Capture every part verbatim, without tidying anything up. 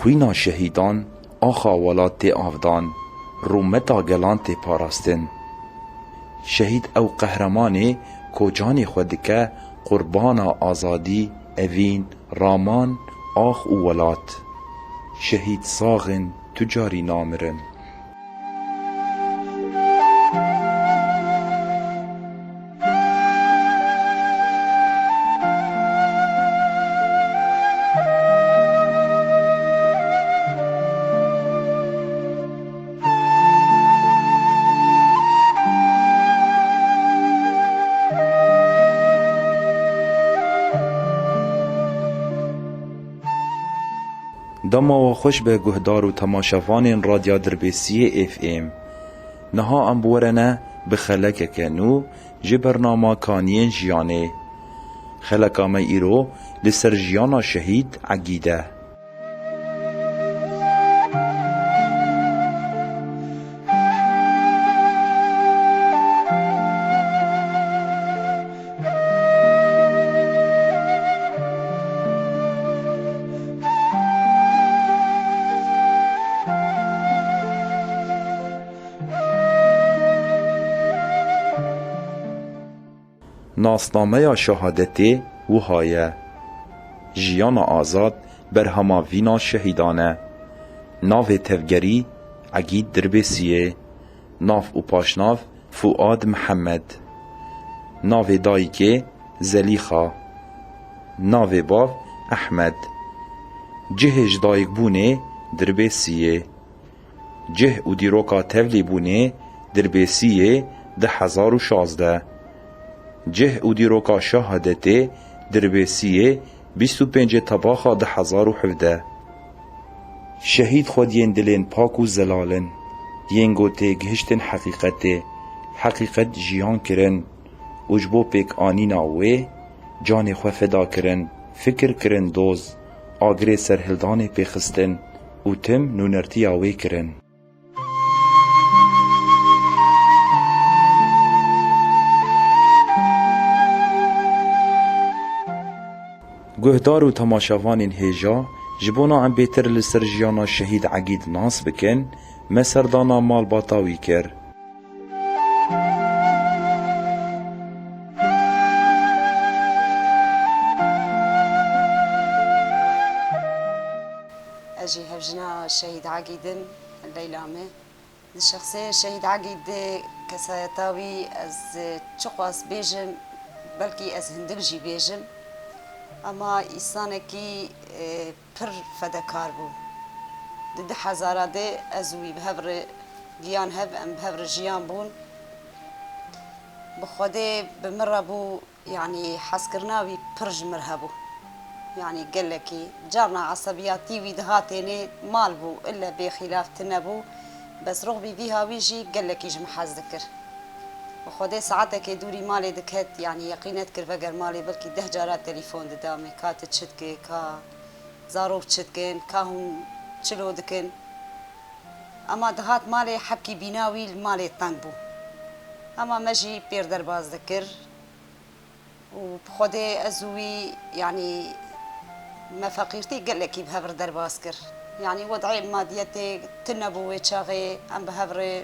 Bîna şehîdan axa welat tê avdan, rûmeta gelan tê parastin. Şehîd ew qehremanê ku canê xwe dike qurbana azadî, evîn, raman, ax û welat. Şehîd sax in, tu carî namirin. Dema we xweş be guhdar û temaşevanên Radya Dirbêsiyê F M. Niha em bi we re ne bi xelekeke nû ji bernama Kaniyên Jiyanê. Xeleka me îro li ser jiyana Şehîd Egîd e. Nasnameya şehadetê wiha ye: Jiyana azad berhema vîna şehîdan e. Navê tevgerî Egîd Dirbêsiyê. Nav û paşnav Fuad Mihemed. Navê dayikê Zelîxa. Navê bav Ehmed. Cihê ji dayikbûnê Dirbêsiyê. Cih û dîroka tevlîbûnê Dirbêsiyê du hezar û şazdeh. Cih û dîroka şehadetê Dirbêsiyê bîst û pêncê Tebaxa du hezar û hevdeh. Şehîd xwediyên dilên pak û zelal in, yên ku têgihiştin heqîqetê, heqîqet jiyan kirin û ji bo pêkanîna wê canê xwe feda kirin, fikir kirin doz, agirê serhildanê pê xistin û tim nûnertiya wê kirin. Guhdar û temaşevanên hêja, ji bona em bêtir li ser jiyana Şehîd Egîd nas bikin, me serdana malbata wî kir. Ez jî hevjina Şehîd Egîd im, Leyla me. Di şexsê Şehîd Egîd de kesayeta wî ez çiqas bêjim, belkî ez hindik jî bêjim. Ema însanekî, e, pir fedekar bû. Di du hezara de ez û wî bi hev re giyan hev, em bi hev re jiyan bûn. Bi Xwedê bi min re bû, yanî hezkirina wî pir ji min re hebû. Yanî gelekî. Carna esebiyatî wî dihatênê mal bû, ille bêxîlaf tune bû. Bes roxbî vî hawî jî gelekî ji min hez dikir. Bi Xwedê saetekê dûrî malê diket, yanî yeqîn nedikir veger malê belkî deh cara telîfon dida min, ka tu çi dikî, ka zarok çi dikin, ka hûn çilo dikin. Ema dihat malê hebkî bîna wî li malê teng bû. Ema me jî pêr derbas dikir. Û bi Xwedê ez û wî, yanî me feqîrtî gelekî bi hev re derbas kir. Yanî wed'ê madiyetê tune bû wê çaxê, em bi hev re,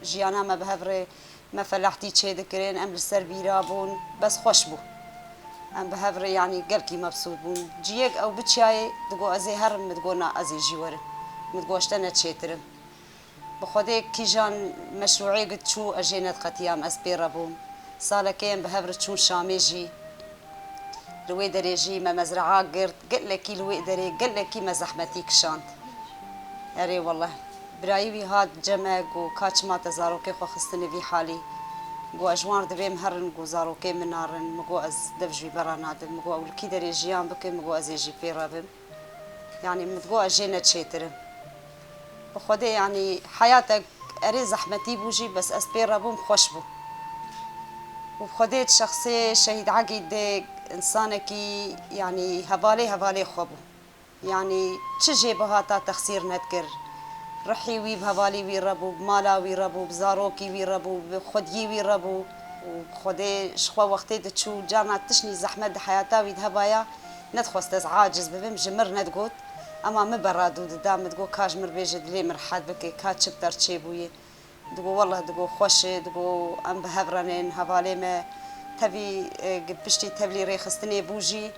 jiyana me bi hev re, me felahtî çêdikirin, em li ser bîra bûn, bes xweş bû. Em bi hev re, yanî gelkî mebsût bûn. Ciyek ew biçiyayê, digo ez ê herim, min digo na, ez ê jî werim. Min digo ez ji te ne çêtir im. Bi Xwedê kîjan meşrûeyê çû, ez jê nediqetiyam, ez pê re bûm. Salekê em bi hev re çûn Şamê jî. Li wê derê jî me mezraa girt, gelekî li wê derê, gelekî me zehmetî kişand. Erê weleh. Birayî wî hat cem me, got, ka çima te zarokê xwe xistine vî halî? Got, ez ji wan re divêm herin, got, zarokê min narin. Min got, ez dev ji wî bera nadim. Min got, ew li kî derê jiyan bikin? Min got, ez ê jî pê re bim. Yanî min digot ez jê ne çêtir im. Bi Xwedê, yanî heyatek erê zehmetî bû jî, bes ez pê re bûm, xweş bû. Û bi Xwedê di şexsê Şehîd Egîd de însanekî, yanî hevalê hevalê xwe bû. Yanî çi jê bihata texsîr nedikir. Rihî wî bi hevalî wî re bû, bi mala wî re bû, bi zarokî wî re bû, bi xwediyî wî re bû. Û bi Xwedê ji xwe wextê diçû, carna tiştî zehmet di heyata wî de hebaya, nedixwest ez aciz bibim, ji min re nedigot. Ema min berra dû dida, min digot, ka ji min re bêje, dilê min rehet bike, ka çi bi te re çêbûye. Digot, wellah, digot, xweş e, digot, em bi hev re nên, hevalê me tevî, e, gi-, piştî tevlî rêxistinê bû jî,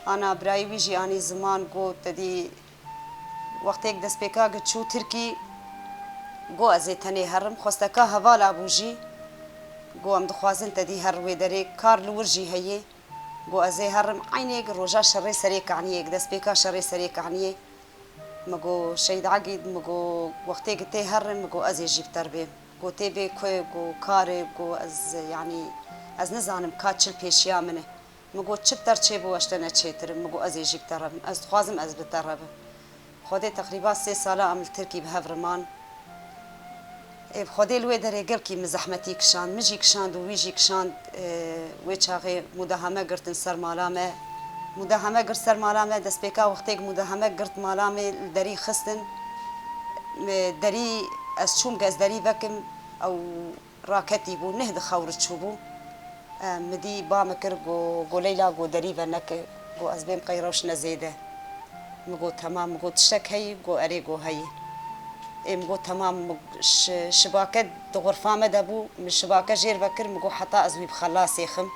ana birayê wî jî anî ziman, got, te dî wextêk destpêka gi çû Tirkî, got, ez ê tenê herim, xwesteka hevala bû jî, got, em dixwazin te dî her wê derê, kar li wir jî heye. Got, ez ê herim, eynê gi roja şerê serê kaniyê, gi destpêka şerê serê kaniyê. Min got, Şehîd Egîd, min got, wextê gi tê herim, min got, ez ê jî bi te re bêm. Got, tê bê ku, got, kar e, got, ez, yanî, ez nizanim ka çi li pêşiya min e. Min got, çi bi te re çêbû, ez ji te ne çêtir im. Min got, ez ê jî bi te re bim. Ez dixwazim ez bi te re bim. Xwedê teqrîba sê sala em li Tirkî bi hev re man. Ê, bi Xwedê li wê derê gelkî min zehmetî kişand. Min jî kişand û wî jî kişand, e, wê çaxê mudahame girtin ser mala me. Mudahame girt ser mala me, destpêka wextêk mudahame girt mala me li derî xistin. E, derî, ez çûm, ez derî vekim, ew raketî bû, neh di xew re çûbû. E, min dî ba min kir, got, got, Leyla, got, derî veneke, got, ez bêm qey rewşne zêde. Min got, temam, min got, tiştek heyî? Got, erê, got, heyî. Ê, min got, temam, min şi-, şibake di xurfa me de bû, min şibake jêr vekir, min got, heta ez wî bi xelasê xim.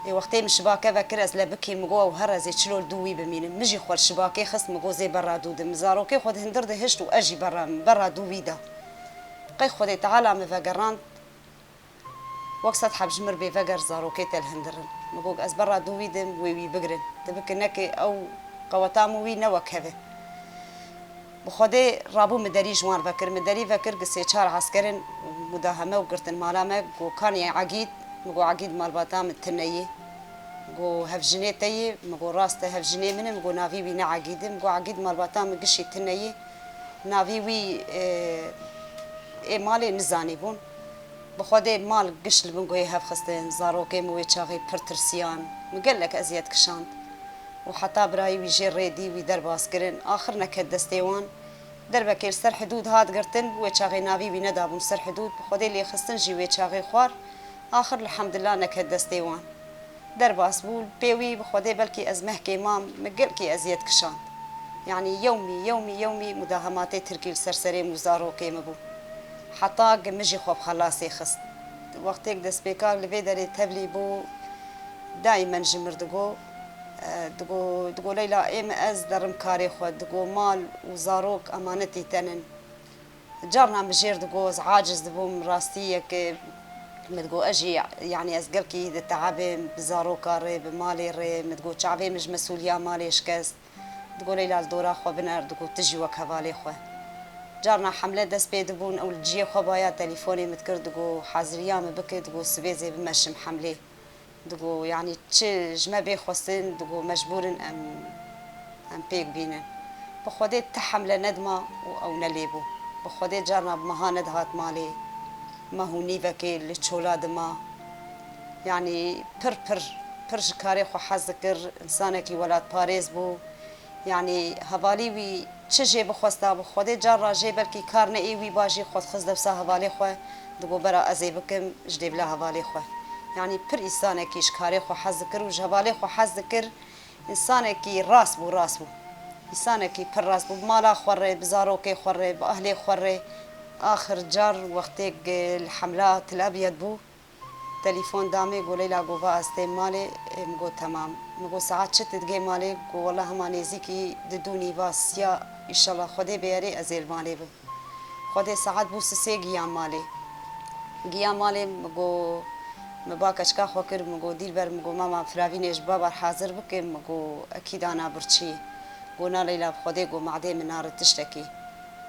Ê, wextê min şibake vekir, ez lebikî, min got, ew her ez ê çilo li dû wî bimînim. Min jî xwe li şibakê xist, min got, zê berra dû de. Min zarokê xwe di hindir de hişt û ez jî berra, min berra dû wî da. Qey Xwedê Teala min vegerand, wek sed heb ji mir bê veger, zarokê te li hindir in. Min got, ez berra dû wî dim, wê wî bigrin. Dibikin neke ew qeweta min wî ne wek hev e. Bi Xwedê rabû min derî ji wan vekir. Min derî vekir, gi sê çar eskerin mudaheme û girtin mala me. Got, kaniyê Egîd? Min got, Egîd malbata min tune ye. Got, hevjinê te ye? Min got, rast e, hevjinê min e. Min got, navî wî ne Egîd e. Min got, Egîd malbata min gişî tune ye. Navî wî, e, ê malê nizanîbûn. Bi Xwedê mal giş li bin guhê hev xistin, zarokê min wê çaxê pir tirsiyan. Min gelek eziyet kişand. Û heta birayê wî jê rê dî, wî derbas kirin. Axir neket destê wan. Derbekê li ser hidûd hat girtin, wê çaxê navî wî nedabûn ser hidûd. Bi Xwedê lê xistin jî wê çaxê xwar. Axir lihemdillah neket destê wan. Derbas bû, pê wî bi Xwedê belkî ez mehkê mam, min gelkî eziyet kişand. Yanî yewmî, yewmî, yewmî mudahematê Tirkî li ser serê min û zarokê min bû. Heta gi min jî xwe bi xelasê xist. Wextêk destpêka li vê derê tevlî bû, daîmen ji mir digo, e, digo, digo, Leyla, ê min ez derim karê xwe, digo, mal û zarok emanetî te nin. Carna min jêr digot, ez aciz dibûm, rastî yek, min digot, ez jî, yanî ez gelkî diteebim, bi zaroka rê, bi malê rê, min digot, çavê min ji mesûliya malê şikest. Digot, Leyla, li dora xwe biner, digot, tu jî wek hevalê xwe. Carna hemle dest pê dibûn, ew li cihê xwe baya, telîfonê min dikir, digot, haziriya min bike, digot, sibê zê bimeşim hemlê. Digo, yanî çi ji me bê xwestin, digo, mecbûr in em, em pêk bînin. Bi Xwedê ti hemle nedima û ew ne lê bû. Bi Xwedê carna bi meha nedihat malê. Meh û nîvekê li çola dima. Yanî pir, pir, pir ji karê xwe hez dikir, însanekî welatparêz bû. Yanî hevalî wî çi jê bixwesta, bi Xwedê carna jê belkî kar ne ê wî ba jî xwe dixist dewsa hevalê xwe, digot, bera ez ê bikim ji dêvla hevalê xwe. Yanî pir îsanekî ji karê xwe hez dikir û ji hevalê xwe hez dikir. Însanekî rast bû, rast bû. Însanekî pir rast bû. Bi mala xwe rê, bi zarokê xwe rê, bi ehlê xwe rê. Axir car wextêk li hemla Til Ebyed bû. Telîfon da min, got, Leyla, got, va ez têm malê. Ê, min got, temam. Min got, saet çi tu digê malê? Got, wela hema nêzîkî di dû nîva siya, înşallah Xwedê bêyerê ez ê li malê bim. Xwedê saet bû sisê, giya malê. Giya malê, min got, min ba keçika xwe kir, min got, Dîlber, min got, mama firavînê ji baba re hazir bike, min got, ekîd ana birçî. Got, na Leyla, bi Xwedê, got, madê min nare tiştekî.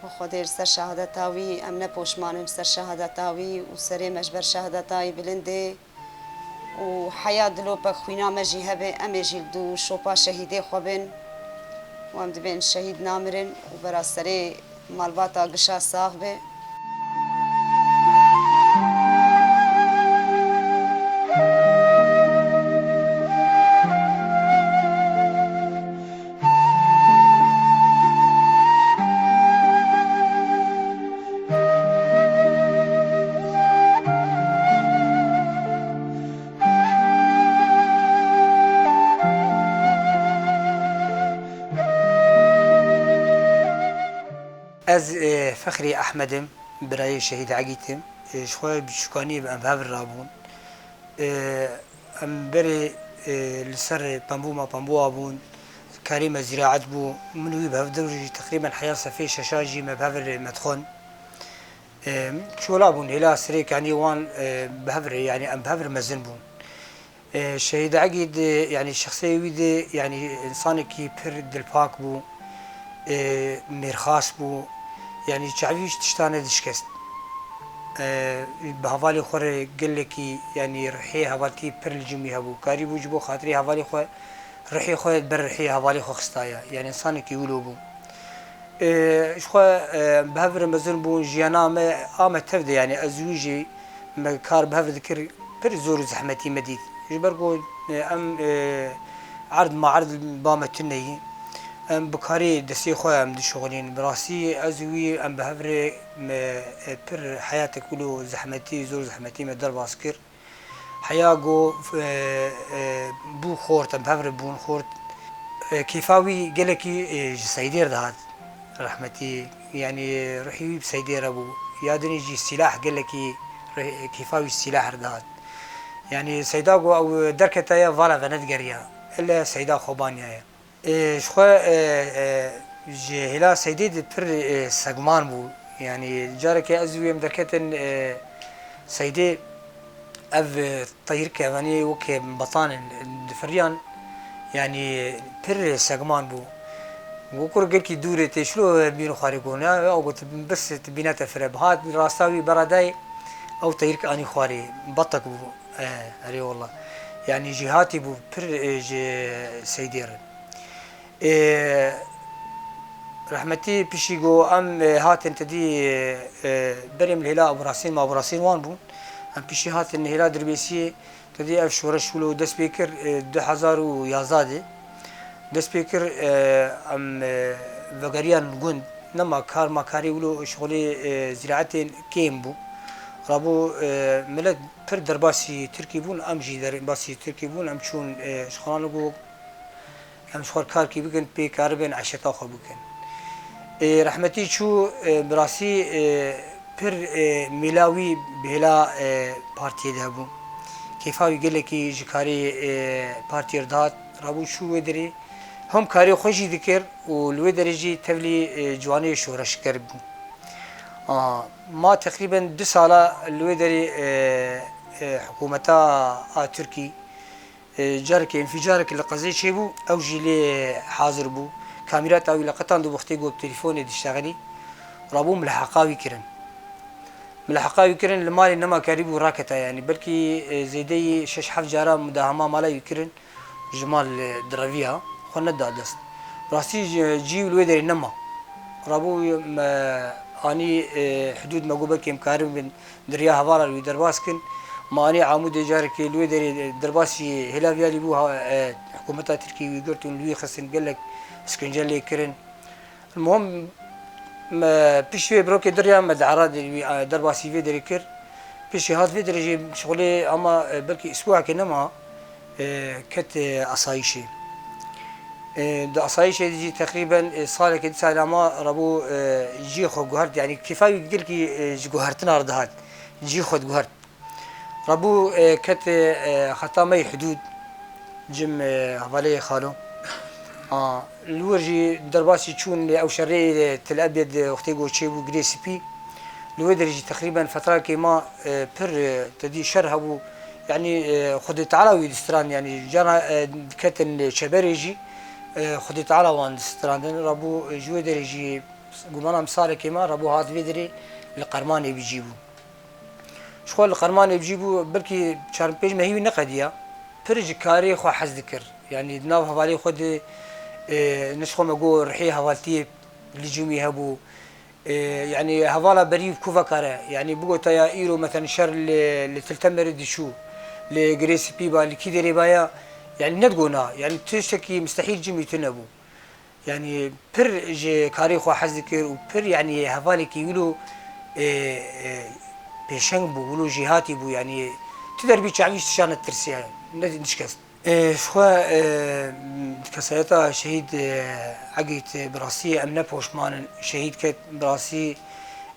Bi Xwedê li ser şehadeta wî em ne poşman in, li ser şehadeta wî û serê me ji ber şehadeta wî bilind e. Û heya dilopek xwîna me jî hebe, em ê jî li dû şopa şehîdê xwe bin û em dibên şehîd namirin û bera serê malbata gişa sax be. Ez, e, Fexrî Ehmed im, birayê Şehîd Egît im. E, ji xwe bi çûkaniyê em bi hev re rabûn. E, em berê, e, li ser pembûma pembûa bûn. Karê me zîraet bû. Min û wî bi hev de jî teqrîben heya sefê şeşan jî me bi hev re me dixwend. E, çola bûn, hêla serê kanî wan, e, bi hev re, yanî em bi hev re mezin bûn. E, Şehîd Egîd, e, yanî şexsê wî de, yanî însanekî pir dilpak bû, e, mêrxas bû, yanî çavî ji tişta nedişkest. E, bi hevalê xwe re gelekî, yanî rihê hevaltî pir li cem wî hebû. Karîbû ji bo xatirê hevalê xwe, rihê xwe ber rihê hevalê xwe xistaye. Yanî însanekî wilo bû. E, ji xwe, e, bi hev re mezin bûn, jiyana me a me tev de, yanî ez wî jî me kar bi hev dikir, pir zor û zehmetî me dît. Ji ber ku, e, em, e, erd ma erd ba me tune yî. Em bi karê destê xwe em dişuxulîn. Bi rastî ez û wî em bi hev re me, e, pir heyatek wilo zehmetî, zor zehmetî me derbas kir. Heya ku, e, e, bû xort, em bi hev re bûn xort. E, kêfa wî gelekî, e, ji Seydê re dihat. Rehmetî, yanî ruhî wî bi Seydê re bû. Ya dinê jî sîlah gelekî re-, kêfa wî sîlah re dihat. Yanî Seyda ku ew derketaye, vala venedigeriya. Ele Seyda xwe baniyaye. E, ji xwe, e, e, ji hêla Seydê de pir, e, segman bû. Yanî carekê ez û wî em derketin, e, Seydê, ev, e, teyr kevanî weke betan in, difiriyan, yanî pir segman bû. Got, "Kur gelkî dûr e, tê şilo bîn xwarê?" Got, "Na, ew got, bes tu bîne te fire." Bi hat rasta wî beradayê, ew teyrik anî xwarê, betek bû. E, erê wela. Yanî jêhatî bû pir, e, ji Seydê re. Ê, rehmetî piştî ku em, ê, hatin tedî, ê, berê min hêla Aburasîn, me Aburasîn wan bûn. Em piştî hatin hêla Dirbêsiyê, tedî ev şoreş wilo dest pê kir, ê, du hezar û yazdeh de. Dest pê kir, ê, em, ê, vegeriyan gund. Nema kar ma karê wilo şixulê, ê, zîraetên kêm bû. Rabû, ê, milet pir derbasî Tirkî bûn, em jî derbasî Tirkî bûn, em çûn, ê, ji xwe re got, em ji xwe re karkî bikin, pê karibin eşeta xwe bikin. Ê, rehmetî çû, ê, bi rastî, ê, pir, ê, mîla wî bi hêla, ê, partiyê de hebû. Kêfa wî gelekî ji karê, ê, partiyê re dihat, rabû çû wê derê. Hom karê xwe jî dikir û li wê derê jî tevlî, ê, ciwanê şoreşger bû. A, ma teqrîben du sala li wê derê, ê, ê, hikûmeta a Tirkî, e, carekê înfîcarek li qezê çêbû, ew jî lê hazir bû. Kamîrata wî li qetandibû wextê ku bi telefonê diştexilî. Rabû milheqa wî kirin. Milheqa wî kirin, li malê nema karîbû raketa, yanî belkî, e, zêdeyî şeş heft cara mudahama mala wî kirin, ji mal, e, direviya, xwe neda dest. Rastî ji, cî li wê derê nema. Rabû me anî, e, hidûd me got belkî em karibin di riya hevalan wî derbas kin. Me anî Amûdê carekê li wê derê derbasî hêla viya lî bû, ha, e, hikûmeta Tirkî wî girt û li wî xistin, gelek îşkence lê kirin. Muhim, me piştî wê birokê di riya me di Eradê wî, e, derbasî vê derê kir. Piştî hat vê derê jî şixulê ama, e, belkî îsbuhekê nema, e, ket, e, asayîşê. E, di asayîşê de jî teqrîben, e, salekê di salê ama rabû, e, cî xwe guhert, yanî kêfa wî gelkî, e, ji guhertina re dihat. Cî xwe diguhert. Rabû, e, ket, e, xeta me yê hidûd, cim, e, hevalê xalo. A, li wir jî derbasî çûn, ew şerê, e, Til Ebyed, e, wextê ku çêbû Girê Spî. Li wê derê jî teqrîben fetrakê ma, e, pir, e, tedî şer hebû. Yanî, e, Xwedê Teala wî distrand, yanî cana, e, diketin çeberê jî, e, Xwedê Teala wan distrandin. Rabû, e, ji wê derê jî gumana min salekê ma, rabû hat vê derê li Qermanê bi cî bû. Ji xwe li Qermanê bi cî bû, belkî çar pênc mehî wî neqediya. Pir ji karê xwe hez dikir. Yanî di nav hevalê xwe de, e, ne ji xwe me got rihê hevaltiyê li cem wî hebû. E, yanî hevala berî ku vekare. Yanî bigota ya îro meten şer li, li Til Temerê diçû, li Girê Spî ba, li kî derê ba ya. Yanî nedigot na. Yanî tiştekî mistehîl cem wî tune bû. Yanî pir ji karê xwe hez dikir û pir, yanî hevalekî wilo, e, e, pêşeng bû, wilo jêhatî bû, yanî tu derbî çavî ji tişa netirsiya, ne, nişkest. E, ji xwe, e, kesayeta şehîd, e, Egîd, e, bi rastî em ne poşman in. Şehîd ket, bi rastî,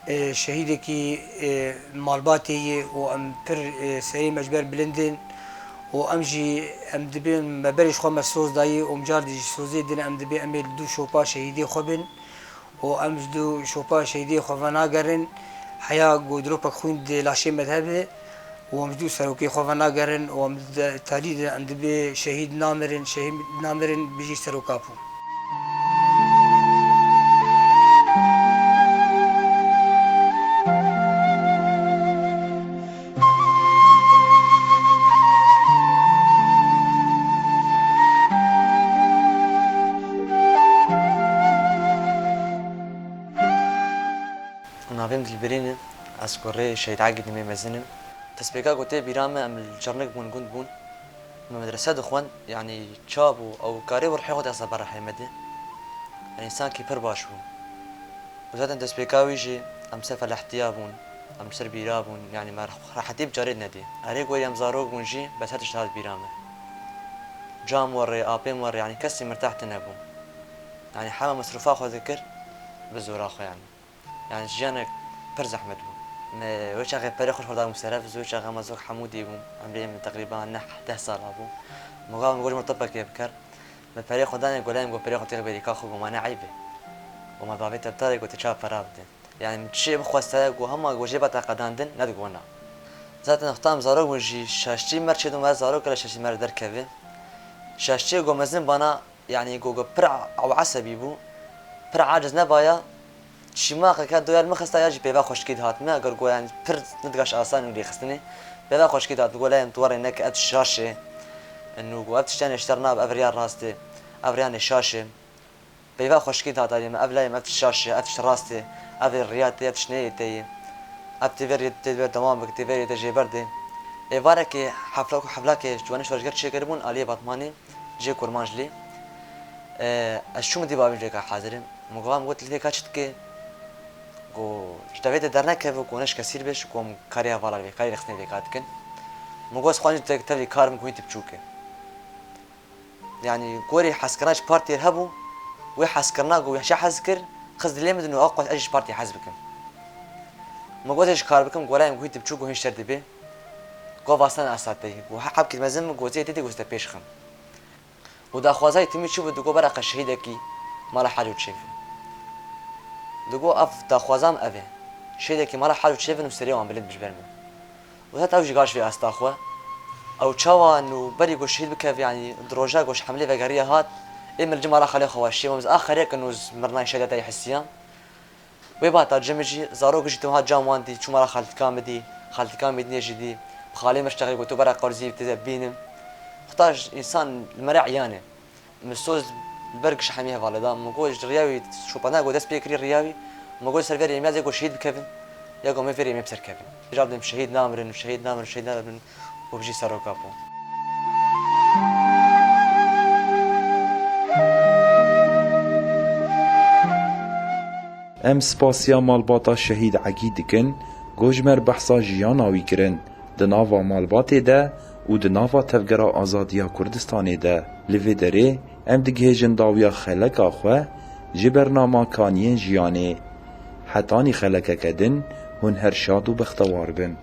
e, şehîdekî, e, malbatê ye û em pir, e, serê me ji ber bilind in û em jî, em dibê me berê ji xwe me soz dayî û em car dî ji sozê din em dibê em ê li dû şopa şehîdê xwe bin. û em ji dû şopa şehîdê xwe venagerin, heya ku dilopek xwîn di laşê me de hebe û em ji dû serokê xwe venagerin û em di talî de em dibê şehîd namirin, şehîd namirin bijî seroka pû. Navê min Dilbirîn e. Ez kurê Şehîd Egîdê me mezin im. Destpêka ku tê bîra me, em li Cernik bûn, gund bûn. Me medrese dixwend, yanî ça bû, ew karê û rihê xwe dixiste ber rihê me de. Yanî însankî pir baş bû. Û zaten destpêka wî jî em ser felehtiya bûn, em li ser bîra bûn, yanî me rehetî bi carê nedî. Erê gorî em zarok bûn jî, bes her tişt hat bîra me. Cam werê, apên werê, yanî kesî mirtah tune bû. Yanî hema mesrûfa xwe dikir bi zora xwe yanî. Yanî jiyanek pir zehmet bû. Me wê çaxê perê xwe ji xwe dabûm seref, ez wê çaxê me zok hemû dî bûm. Emrê min teqrîban neh deh sala bû. Min got, min got ji min topekê bikir. Me perê xwe danê, got, lê min got perê xwe têxe bêrîka xwe, got, ma ne eyb e. Got, ma bavê te bi tarê, got, tu çawa pera bide. Yanî min çi bixweste, got, hema got jê bata qedandin, nedigot na. Zaten wexta em zarok bûn jî şaştî mer çêdû, me zarok kele şaştî mer derkeve. Şaştiyê got mezin bana, yanî got, got pir ew esebî bû, pir aciz nebaya, çîmaqeke do ya li min xista ya jî peyva xweşikî dihat me, eger got yanî pir nedigaş asan û lêxistinê, peyva xweşikî dihat, got, lê em tu werê neke, ev şaş e, û got, ev tiştê yanê ji te re nabe, ev riya rast e, ev riya yanê şaş e. Peyva xweşikî dihat alî me, ev layê me, ev tişt şaş e, ev tişt rast e, ev ê riya te ye, ev tişt neyê te ye. Ev tê vê rê, tê vê dewam bike, tê vê rê te jê berde. Êvarekê hefla ku heflakê ji Ciwanê Şoreşger çêkiribûn, aliyê Batmanê, cihê Kurmanjlê. E, ez çûm dî bavê min jêka hazir im. Min got, min got, li vê ka çi dike? Got, ji devê te dernekeve, got, ne ji kesîr be, ji ku em karê hevala vê, karê rexstinê vê ka dikin. Min got, ez xwe jî te-, tevlî kar im, ku hîn tu biçûk e. Yanî gorî hezkirina ji partiyê re hebû, wê hezkirina ku wê çi hez kir, xist dilê min din û ew qas ez jî ji partiyê hez bikim. Min got, ez ji kar bikim, got, layê min ku hîn tu biçûk û hîn ji te re dibe. Got, vastane ez te pê. Got, he hebkî mezin min, got, zê tê tê, got, ez te pêş xim. Û daxwaza yê timî çi bû, digot, bera qe şehîdekî mala Halo çêbin. Digot, ev daxwaza min ev e. Şehîdekî mala Halo çêbin û serê wan bilind bi ji ber min. Û heta ew jî gaş vê asta xwe. Ew çawa nû berî ku şehîd bikeve, yanî di roja ku ji hemlê vegeriya hat, ê min li cim mala xalê xwe weşiye, min a xerê ke nû mirnayê şehîda te yê hisiya. Wê bata cim jî, zarok jî tim hat cam wan dî, çû mala xaltika min dî, xaltika min dî jî dî, xalê min ji texê got, tu bera qerzî tê de bînim. Xweta ji însan li me re iyan e. Min soz li ber giş hemî hevalê da. Min got, ji riya wî şopana ku dest pê kirî riya wî. Min got, ser vê rê em ya zê ku şehîd bikevin, ya ku em vê rê em bi ser kevin. Jab dêm şehîd namirin, şehîd namirin, şehîd namirin û bijî seroka po. Em spasiya malbata Şehîd Egî dikin, ku ji me re behsa jiyana wî kirin. Di nava malbatê de û di nava Tevgera Azadiya Kurdistanê de. Li vê derê em digihêjin dawiya xeleka xwe ji bernama Kaniyên Jiyanê. Hetanî xelekeke din hûn her şad û bextewar bin.